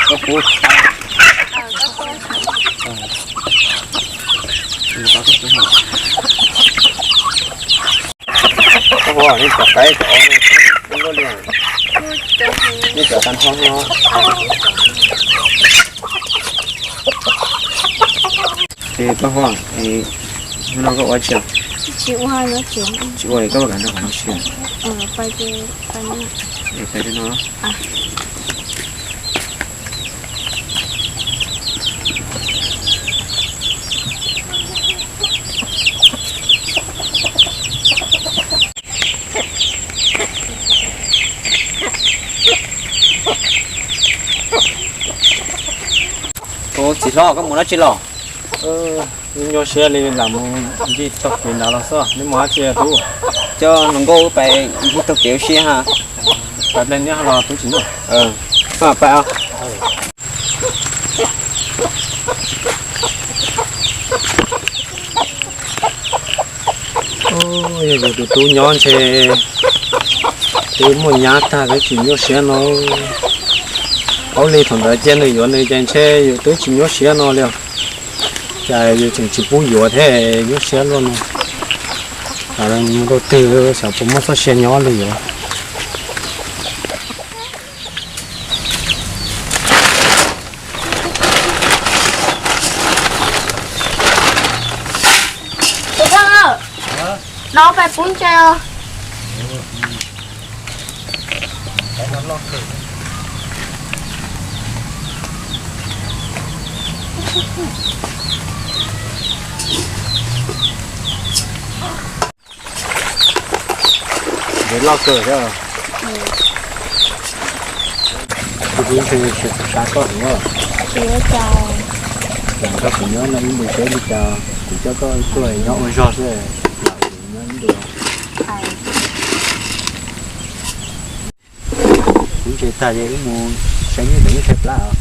Koj pub. Koj pub, nej cov qaib cov, nej cov tag nrho no. Ces koj pub, hnub no koj ua tsi? Tsis ua, koj puas kam nrog kuv mus ua si? Pais no. Ua, txiv hlob, koj mus dab tsi los? Nyuaj siab li lam mus ncig taug kev nrad los xwb. Neb mus dab tsi tub? Coj hluas nkauj wb pais ncig taug kev ua si ha. Pais ple niab los tub tsis nyuaj. Pais. Yog yus tus tub nyob ntshe twb muaj nyab tag twb tsis nyuaj siab no. Paub li thaum ntawd cia nws yuav nws ces ntshe yus twb tsis nyuaj siab no li. Cas yus tseem tsis pub yuav thiab nyuaj siab luaj no. Mus rau twg xyov puas muaj txoj sia nyob li yuav. Tus phooj, no pais pub ntses os. Ntses loj kawg thiab. Kuv twb ntshe tsis xav koj heev os. Tsis ua cas. Lam nrog kuv nyob no ib ntus seb li cas, kuv coj koj tuaj nyob ua zog xwb, lam nyob ib ntus. Kuv ntses tag ces wb mus saib nyuj ntawm nyuj thaij plab os.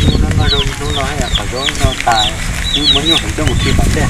Hnub no noj zoo hnub no haj yam qhov zoo no tas, wb muab nyuj heev coj mus khi tom tej.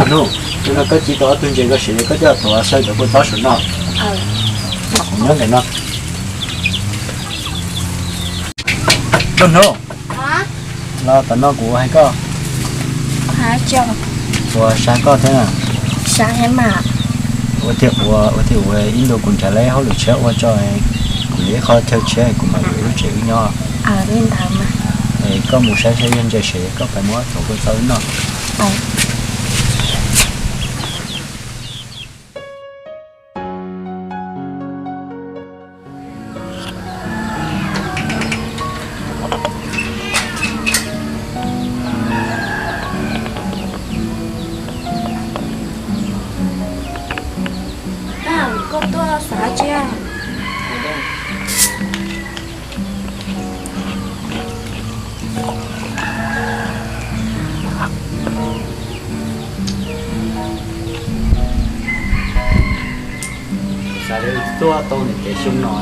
Hnub no koj ci tau ob tug ntses koj siv, koj coj tuav xyaw cov kua txob saum no. Kuv nyob ntawm no. Hnub, los tom no kuv hais koj. Puas sab koj thiab? Ua tiag, ua ua tiag, ua ib ntu kuv nrhiav lawm hauj lwm tshiab ua tso, kuv yuav ib qho chaw tshiab kuv mam li lub tsev wb nyob. Koj mus saib saib yog ntses seb koj pais muab tuav kua txob wb noj. Koj tuaj xav tsi? Xav li tuaj tau nws kev xyoo no,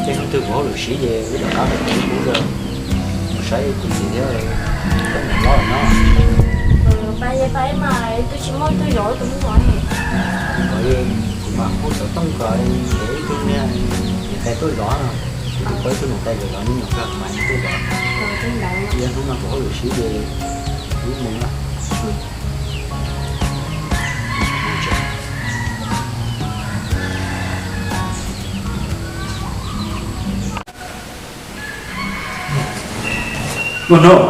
tej hnub twg kuv hauj lwm siv ces wb rov qab pem kuv mus saib kuv txiv thiab koj niam hlob no. Pais mas twb tsis muaj tus zov tus mus. Kuv mam hu xov tooj kom ib tug niag niam tais tuaj zov no, kuv tus pab ib tug niam tais zov zov me nyuam kawg mas tuaj zov. Yog hnub no kuv hauj lwm siv ces wb mus na. Hnub,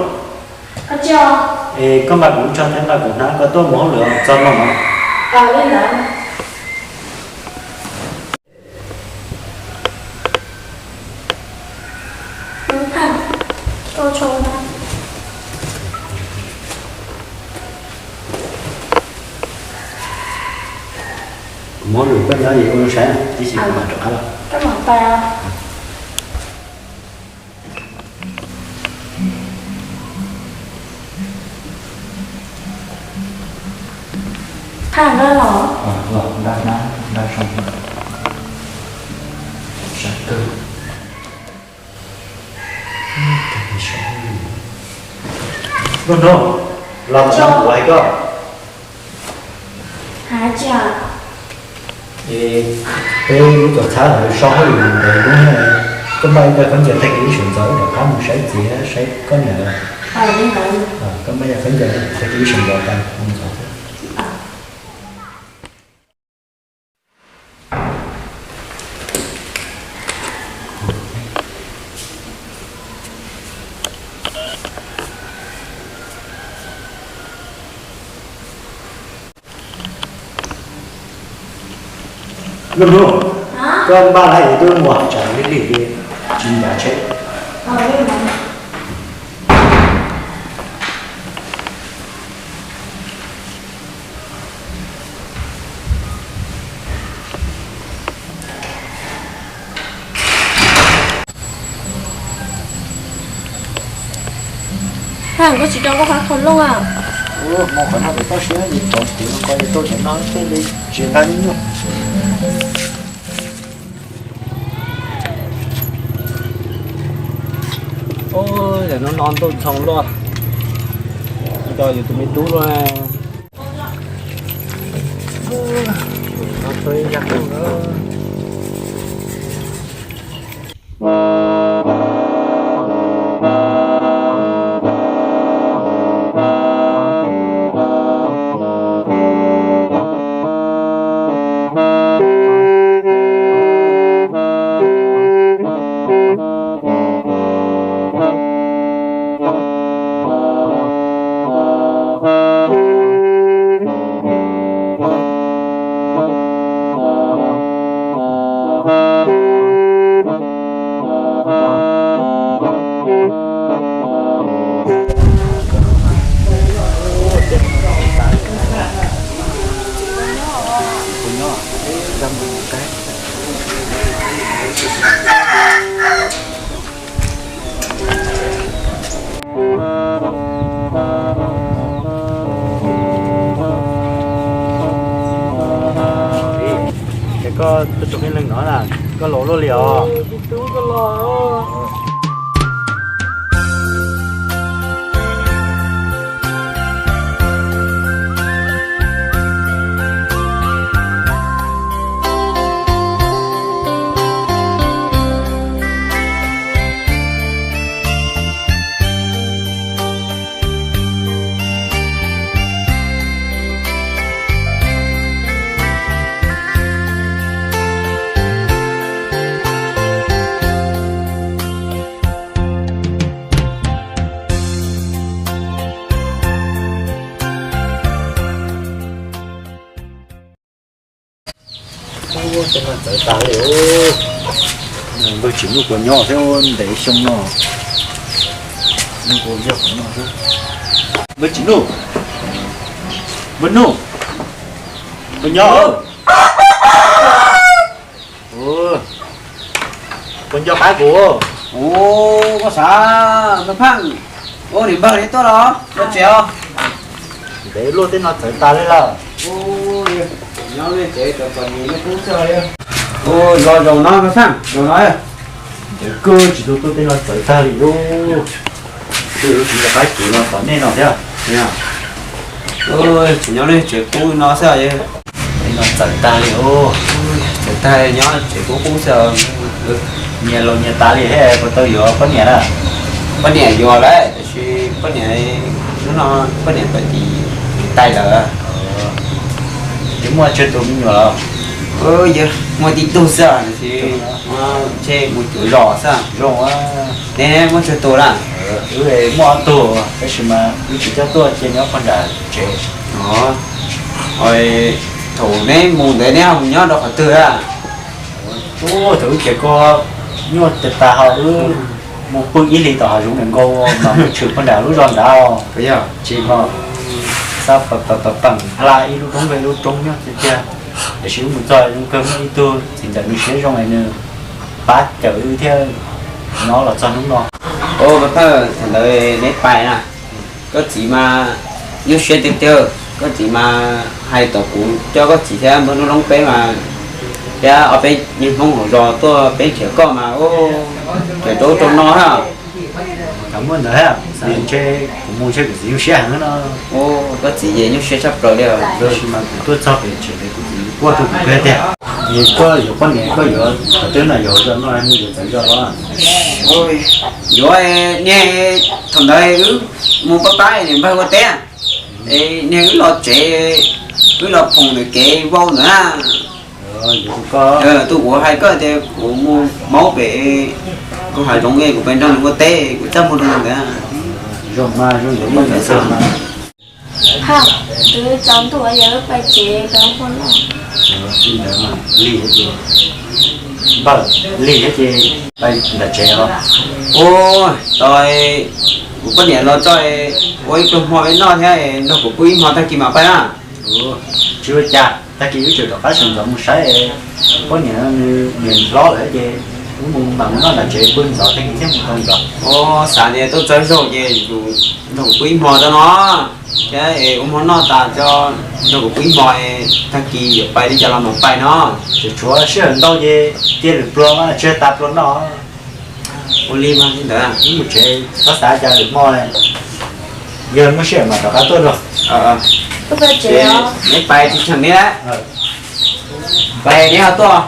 es koj npaj kuv tso thiab npaj kuv hnab, koj tuaj mus hauj lwm txog no no. Kuv muab lus koj nyob es ua zoo saib tib si kuv mam rov qab los. Phaj, npaj los? Los npaj hnab npaj zoo. Sab kawg. Hnub no los txog kuv hais koj. Es peb lub tuam txhab lawv so hauj lwm ntev lub, koj npaj ib daim khaub ncaws thaij kiag ib sawv ntxov wb rov qab mus saib txiv saib koj niam lawm. Koj npaj ib daim khaub ncaws thaij kiag ib sawv ntxov tas mus ntxov. Hnub, koj npaj lawm es twb mus tsam li li tsis ncav tsheb. Phaj, koj tsis rau koj qab qhov looj a? Ua, mus qhov no pem toj siab, nim tov kuv no ko, yog tuaj cov no tej li tsis nqa nyuaj nyuaj. Ua, yam no no ntau ntxhoo luaj, nco yus tus me tub luaj. Es koj tuaj tsuas qeej leej no na, koj laus luaj li os. Ua, tej no txawv tas li os. Npawg Tsim Nuj puas nyob thiab, ntev xyoo no. Npawg Tsim Nuj, Npawg Nuj, puas nyob? Puas nco qab kuv? Ua, koj xav, Npawg Pheej. Ua, niam npawg neb tuaj los, tuaj tsev os. Ntev luaj, tej no txawv tas li lawm. Nyob nej tsev cov poj niam nej pub xwb os. Ua, los zaum no Npawg Pheej, zaum no. Ntev kawg tsis tau tuaj, tej no txawv tag li lauj. Twb tsis nco qab kuv los tom nej no thiab. Tseem nyob nej tsev qub no xwb os. Tej no txawv tag li os. Txawv tag, nyob tsev qub qub xwb os. Nyias laus nyias tas li thiab, puas tau yuav poj niam na? Poj niam yuav lawm, tiam sis poj niam, hnub no poj niam pw tim niam tais lawm. Yus muaj tsawg tus me nyuam los? Yus muaj tib tug xwb, tiam sis ntshe mus cuav zos xwb. Zoo, neb muaj tsawg tus na? Wb muaj ob tug tab sis mas wb tsis coj tuaj, cia nyob puag nram tsev. Thaum neb mus ntawd neb ho mus nyob rau qhov twg a? Thaum wb ces kuj nyuaj tas tas ho wb mus pw ib hlis tom hav zoov nkaus mas mus tshwm puag nram lub zos nrad. Tsis ho, xav pam pam hla ib lub roob ib lub roob nyob tiag tiag. Tiam sis wb mus txog zoo kawg, muaj ib tug txiv ntxawm nws siab zoo es nws pab cawm wb thiab nyob los txog hnub no. Ua pab thawj, thaum ntawd neb pais na, koj txiv mas nyuaj siab tiag tiag. Koj txiv mas hais tom kuv coj koj txiv thiab npawg Nuj Loob peb mas, thiab ob peb niag Hmoob hauv zos tuaj peb nrhiav koj mas, nrhiav rau ub rau no thiab. Thaum muaj ntawd thiab, ntshe kuv mus ntshe kuv txiv nyuaj siab heev no. Koj txiv ces nyuaj siab tshaj plaws li os. Tab sis mas kuv tuaj txog pem tsev kuv txiv quaj tuaj kuv kawg tiag. Koj yuav poj niam koj yuav qhov twg no, yuav zos no mus yuav txawv zos los? Yuav niag, thaum ntawd wb mus pab pab niam npawg ua teb, es niag wb los tsev, wb los phoom ntawm kev vau ntawd na. Tus kuv hais koj tias kuv mus maub pem kuv hav zoov es kuv pais nrog nws ua teb, kuv txaj muag rau ntawd. Zoo mas zoo yuav poj niam xwb mas. Ha, twb tsaus ntuj yog wb pais tsev peb ua noj. Lig thiab ces, npawg, lig thiab ces pais nram tsev os. Ua, tau, kuv poj niam los tso, ua ib pluag hmo peb noj thiab, nrog kuv pw ib hmo tag kis mam pais na. Tsis ua cas, tag kis wb tseem rov qab sawv ntxov mus saib poj niam nws niam hlob lawm ces wb mus mam mus noj nram tsev pw ntxov tag kis thiab mus tau ntxov. Ua, xav tias tuaj txawj zaug ces yus nrog kuv pw ib hmo tso no, thiab es ua hmo noj tas tso, nrog kuv pw ib hmo, tag kis yuav pais li cas los mam pais no. Tseem tshuav sij hawm ntau ces cia lwm pluag mas tseg tas pluag noj. Ua li mas li ntawd, wb mus tsev, txhob xav cas lwm hmo, yog muaj sij hawm mas rov qab tuaj dua. Neb pais tsis cheem neb lawm, pais neb ho tuaj.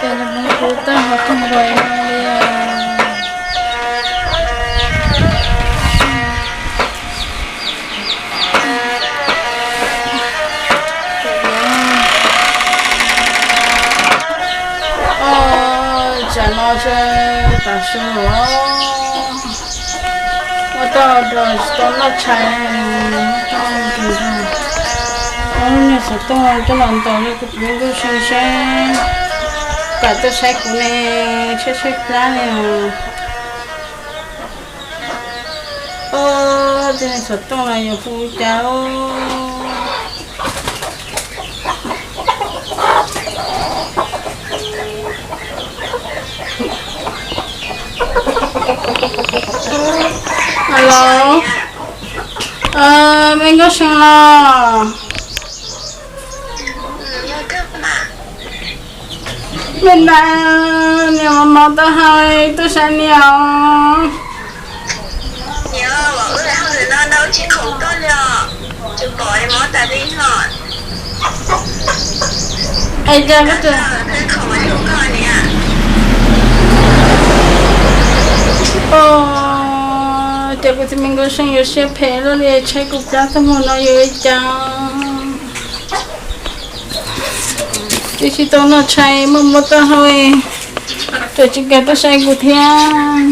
Ces nws mus kuv tag hov tug nkaus no li. Oj, tsam no tseem tav su os. Ua tau dos tsis tau noj tshais, tau kis zog. Ob lub niag xov tooj coj los ntaus rau kuv tus me nkauj see saib, kam tuaj saib kuv ne, tshaib tshaib plab li os. Oj, tej niag xov tooj no yuav hu ua cas? Alo, me nkauj see los? Me nta, niam mos mos tau hau, tuaj saib niam os. Es cas koj, o, cas kuv tus me nkauj see yuav siab phem luaj li, tshaib kuv plab tag mus no yuav ua cas? Twb tsis tau noj tshais, muaj mob taub hau, tseem tsis kam tuaj saib kuv thiab.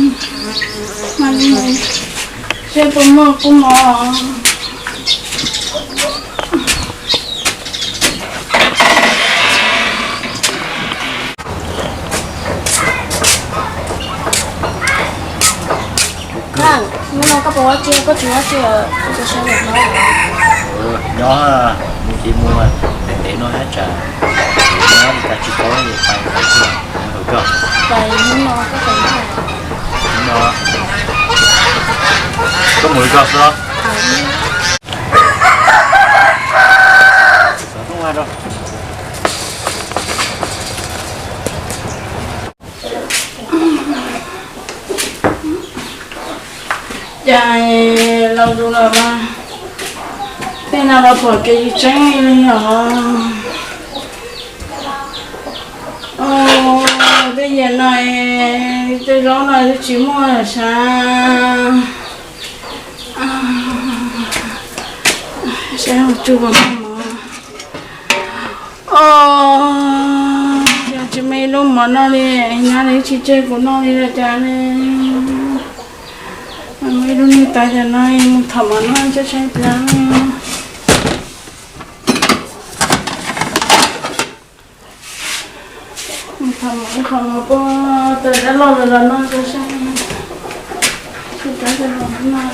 Seb puas muaj kub mov. Hnub no koj puas ua tsi, koj tsis ua tsi, koj tsis saib niam hlob? Nyob, mus tsis mus, ntev ntev no hab tsam nyob li cas tsis paub, pais hauv koj. Pais hnub no koj pais hnub no. Hnub no koj mus li koj xwb. Xov tooj rau. Cas los zus lawm mas, tej no los pom kev tseeb li os. Tej yam no, tej zaub no tsis muaj sav. Saib tsuj puas muaj mov. Os, yog tsis muaj ib lub mov noj li, nyab li tsis tseg kuv noj li los cas li. Muaj ib lub niag tav cov no mus thom mov noj tshaib tshaib plab. Mus thom mov, thom mov puag tom dab laug lawv los noj tshaib tshaib. Tsis tshaib tshaib los noj.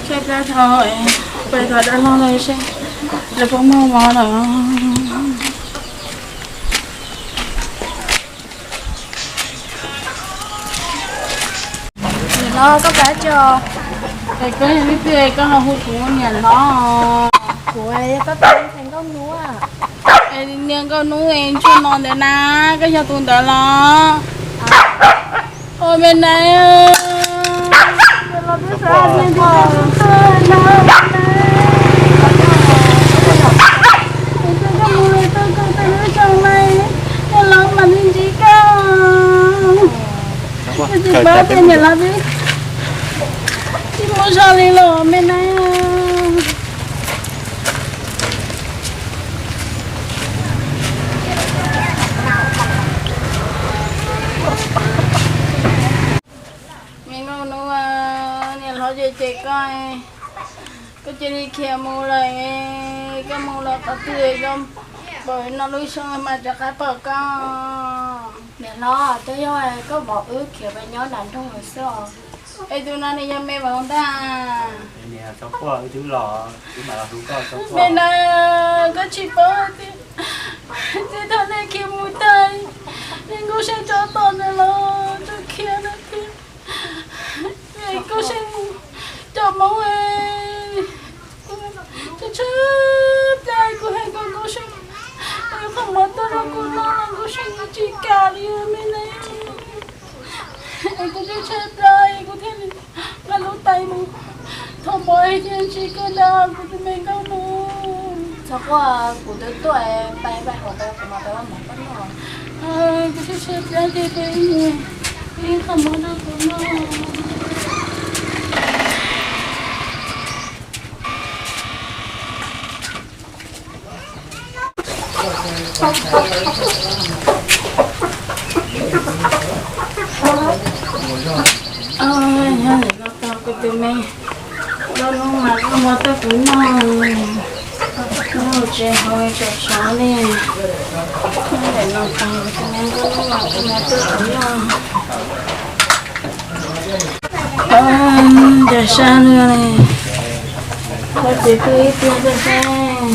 Tshaib plab dhau, pais thov dab laug lawv seb lawv puas muaj mov lawm. Niam hlob, koj pab tso. Es koj yog leej twg koj ho hu kuv niam hlob? Kuv yog koj tus niam nkauj hnub. Es niam nkauj hnub es ntsuag no ntawd na, koj yog tus ntawd los? Ua me nai, los mas ntsis koj, tsis pab tias niam hlob twb tsis muaj zog li los me nai. Me nkauj hnub, niam hlob cem cem koj, koj cia li khiav mus lawm, koj mus los qhov twg koj pom no lub xyoo mas rov qab pom koj. Niam hlob, twb yog koj vauv wb khiav pais nyob nram nroog lawm xwb os. Es tus no nws yog me vauv ntag. Me na, koj tsis paub tias txij thaum nej khiav mus tag, niam nkauj seb tsov tom ntawd los tsuas khiav na thiab. Nkauj seb mus coj Hmoob, tshaib tshaib plab kuv hais kom nkauj seb, qhov mov tuaj rau kuv noj los nkauj seb kuv tsis kam li me na. Es kuv tshaib tshaib plab kuv thiaj li nqa lub tais mus thov mov thiab ntsib koj ntag kuv tus me nkauj hnub. Txhob quaj, kuv twb tuaj, pais pais hauv pais kuv mam pais ua mov koj noj. Kuv tshaib tshaib plab ces peb mus, ib qho mov rau kuv noj. Yog li no tau kuv tus me nkauj hnub mas koj muab tuaj kuv noj, noj tsis hau tsam sov li. Yog li no tau kuv tus me nkauj hnub mas koj muab tuaj kuv noj. Ntawm sab no, koj txiv pw ib pliag koj saib.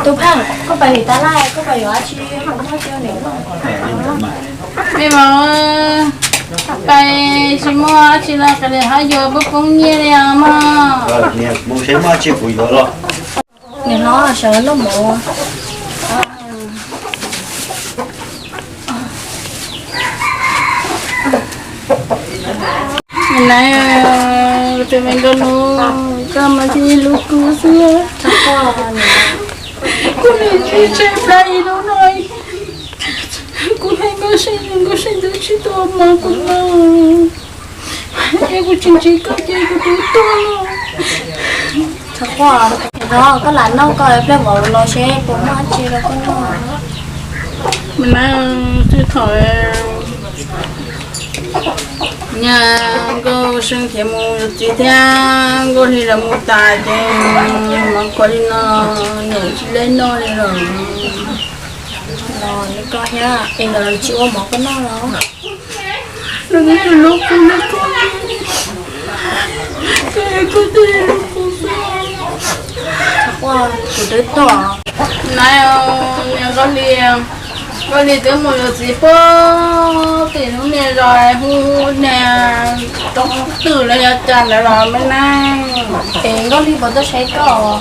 Tus Phaj, koj pais vim tab laj, koj pais yuav dab tsi, koj muab tsis noj. Me vauv, pais tsis muaj dab tsi los kav liam ho yuav poob poob nyiaj li os mog. Mus seb muaj dab tsi kuv yuav los. Niam hlob, sawv noj mov. Niam na, tus me nkauj hnub, koj mas txij lub kub xwb. Kuv niam tsis tshaib plab ib hnub no, kuv hais nkauj seb, nkauj seb twb tsis tuaj mov kuv noj. Es kuv tsis ntsib koj ces kuv twb tuag los. Txhob quaj, koj lam noj koj pliag vauv los seb puas muaj dab tsi rau koj noj. Me na, txij thaum nyab Nkauj Seej khiav mus yuav txiv thiab Nkauj Hli lawv mus tas ces mov kuav li no, niam tsis leb noj li lawm. Los nws koj thiab es nkawd tsis ua mov koj noj los? Nws twb lub kub li koj, koj twb lub kub xwb. Kuv twb tuaj. Nab, niag Nkauj Hli, Nkauj Hli twb mus yuav txiv puag tim lub niag zos hu niag Roob Twm los yog cas ntawd los me nab. Es Nkauj Hli puas tuaj saib koj?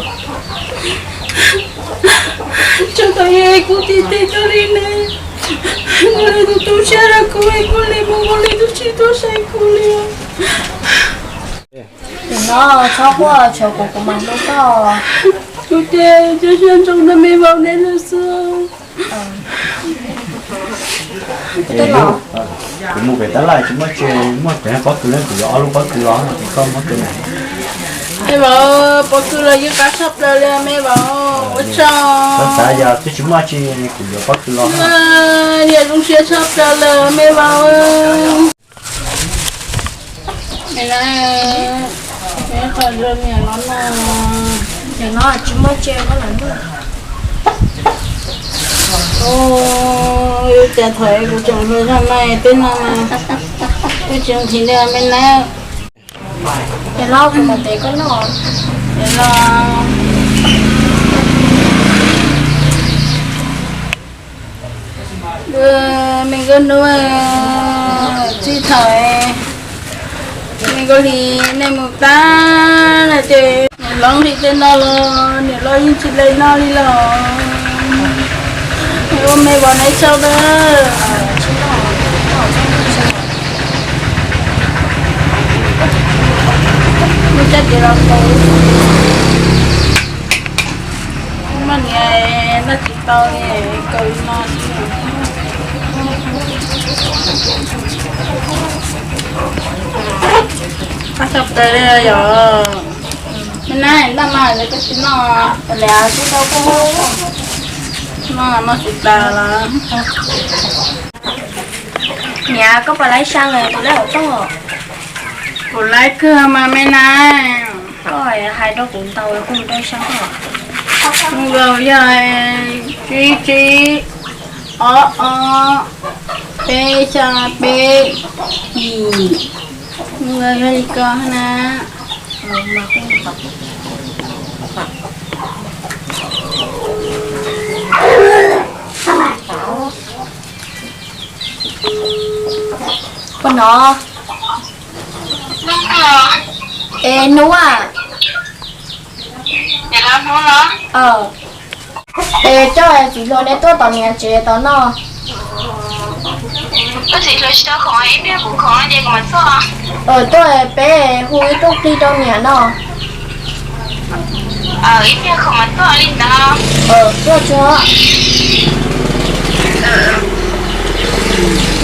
Tsuav tau yog kuv tij tij Nkauj Hli ne, Nkauj Hli tus tu siab rau kuv, Nkauj Hli mus Nkauj Hli tus tsis tuaj saib kuv li. Nim no txhob quaj, tshuav kuv kuv mam hlub koj. Kuv ces cov siab ntsoov rau me vauv neb lawm xwb. Kuv mus pem tab laj tsis muaj tsi, muaj cov pob kws los kuv yuav ob lub pob kws los, koj muab rau na. Me vauv, pob kws los yeej qab tshaj plaws li me vauv, ua tsaug. Koj xav yog twb tsis muaj tsi, kuv yuav pob kws los. Yog zoo siab tshaj plaws lawm me vauv. Qhov zoo niam no no, niam no tsis muaj tsi koj lam noj. Ua cas thaum kuv tseem hluas zog no peb no mas twb tsis nqhis li me nab. Niam no kuv mam ntev koj noj. Niam no. Me Nkauj Hnub, txij thaum me Nkauj Hli nej mus tag no ces niam loj nqhis tej no los niam loj yeej tsis le noj li los. Ua me vauv neb tsaug ntau. Muaj caj ces los kaus. Muaj niam noj tsis tau li, kaus li no xwb. Qab tshaj plaws li yom. Me nab, noj mas lawv koj tsis noj. Lawv tsis tau koj noj, noj tsis tas los. Niam, koj puas laib xyaa tus laib hauv toj? Kuv laib kawg mas me nab. Koj hais rau kuv ntau kuv mus rau xyaa koj. Nws yog tsib tsib, ob ob, peb xya peb, yim. Nws yog li ko na. Koj no. Es Hnub a. Es coj txiv hluas neb tuaj tom niam tsev tom no. Tuaj peb hu ib tug plig rau niam no. Tuaj tsuag.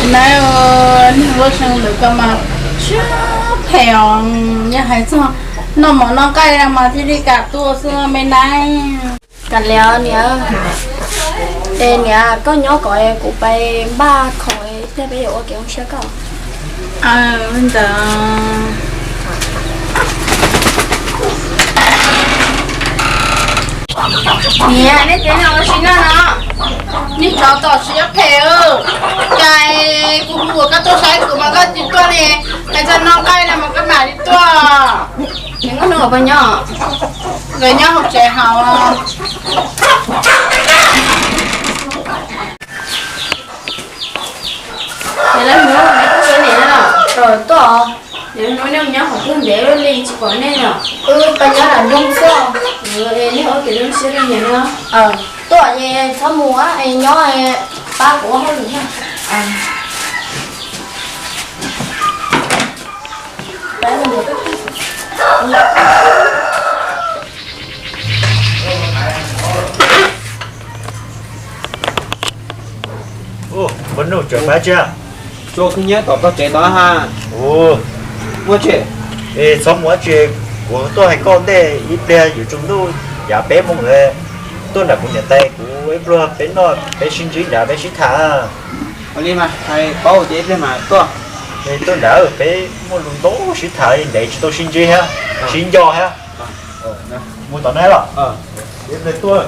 Nab, niag ua xyoo ntawd koj mas siab phem os, yog hais txog noj mov noj nqaij mas thiaj li kam tuaj xwb me nab. Kav liam niam. Es niam koj nyob kom kuv pais npaj khoom thiab peb yuav ua kev zoo siab koj. Ntawd. Niam, nej tsev neeg ua si noj no. Nej tsov tom siab phem, cas kuv hu koj tuaj saib kuv mas koj tsis tuaj li, hais txog noj nqaij no mas koj mam li tuaj. Niam Nkauj Hnub puas nyob? Nkawd nyob hauv tsev hauv. Niam Nkauj Hnub, nej tuaj saib niam no? Tuaj. Niam Nkauj Hnub, nej nyob qhov twg ntev luaj li tsis pom nej no? Wb pais nyob nram nroog xwb. Nej ua kev zoo siab rau niam no. Tuaj es txhob mus, nyob pab kuv ua hauj lwm thiab. Ua, Nkauj Hnub, tseem pab tsi? Tsuas kub nyiab tom tog tsev tod ha. Ua, muaj tsi? Es txhob mus dab tsi, kuv tuaj hais koj ntej, ib pliag yuav tsaus ntuj yav peb moos lawm, tuaj nram kuv niam tais kuv ib pluag peb noj peb sib ntsib nrad peb sib tham. Ua li mas hais paub ces ib pliag mas tuaj. Tuaj nrad peb muaj lus ntau sib tham ntev tsis tau sib ntsib thiab, sib nco thiab. Mus tom no los. Ib pliag tuaj.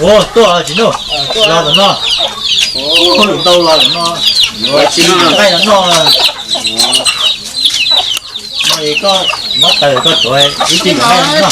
Ua tuaj tsis noj, los tom no, hauj lwm ntau los tom no, tsis noj qaij los noj. No es koj muab taws koj tuav ib tij tom no.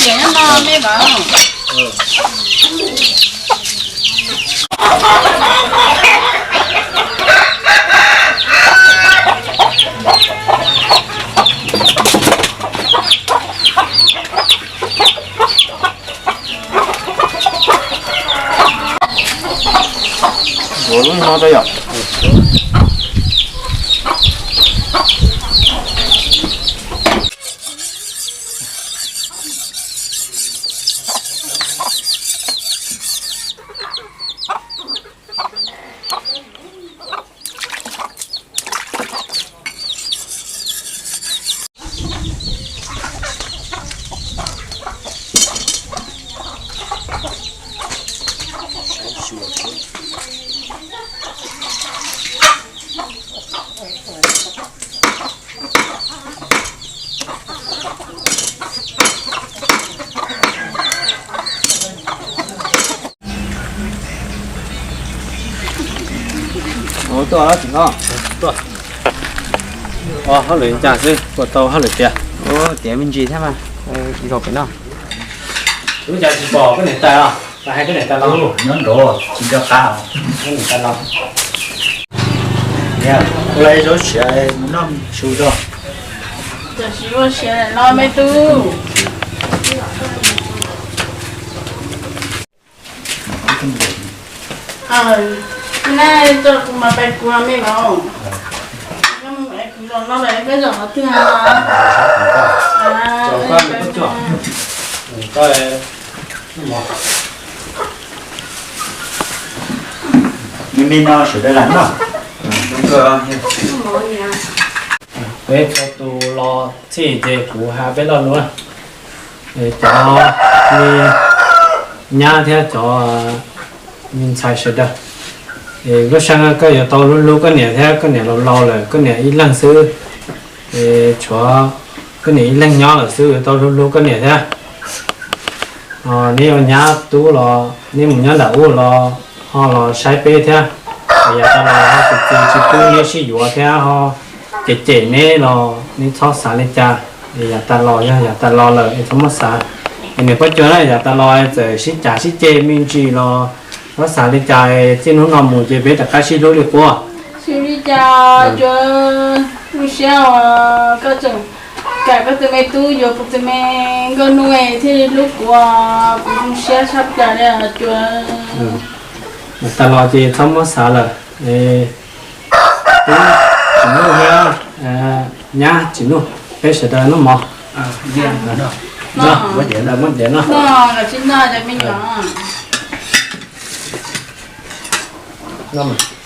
Ua lub no rau yom. Tuaj, hauj lwm cas xwb, puas tau hauj lwm tiag? Tiav me ntsis thiab mas, zaum pem no. Lub cas tsis pom koj niam tais os, hais koj niam tais los. Nyob nraud tsis nco qab. Koj niam tais los. Ua zaub siav mus noj su tso. Tam sim ua siav los me tub. Kuv na, tso kuv mas pais kuv me los. Kuv los no peb zaum qhov twg? Me me no sawv daws lam noj. Peb txhua tus los txhij ces kuv hais peb lo lus. Cov me nyab thiab cov me ntxhais sawv daws, lub sij hawm koj yuav tau hlub hlub koj niam thiab, koj niam laus laus lawm, koj niam ib leeg xwb, tshuav koj niam ib leeg nyob lawm xwb, yuav tau hlub hlub koj niam thiab. Neb ua nyab tub los neb mus nyob nram ub los ho los saib peb thiab. Yav tas los ho tus txiv tsis pub neb sib yuav thiab ho cem cem neb los neb txhob xav li cas. Yav tas los yog yav tas los lawm es txhob muab xav. Es niam Pob Cuag na, yav tas los txawm sib cav sib ceg me ntsis los txhob xav li cas, txij hnub no mus ces peb rov qab sib hlub li qub. Sib li cas, Cuag, zoo siab uas koj tseem kam koj tus me tub yuav kuv tus me nkauj nuj thiaj li hlub kuv, kuv zoo siab tshaj plaws li Cuag. Yav tas los ces txhob muab xav lawm. Tub Tsim Nuj thiab nyab Tsim Nuj, peb sawv daws noj mov. Noj, muab diav noj.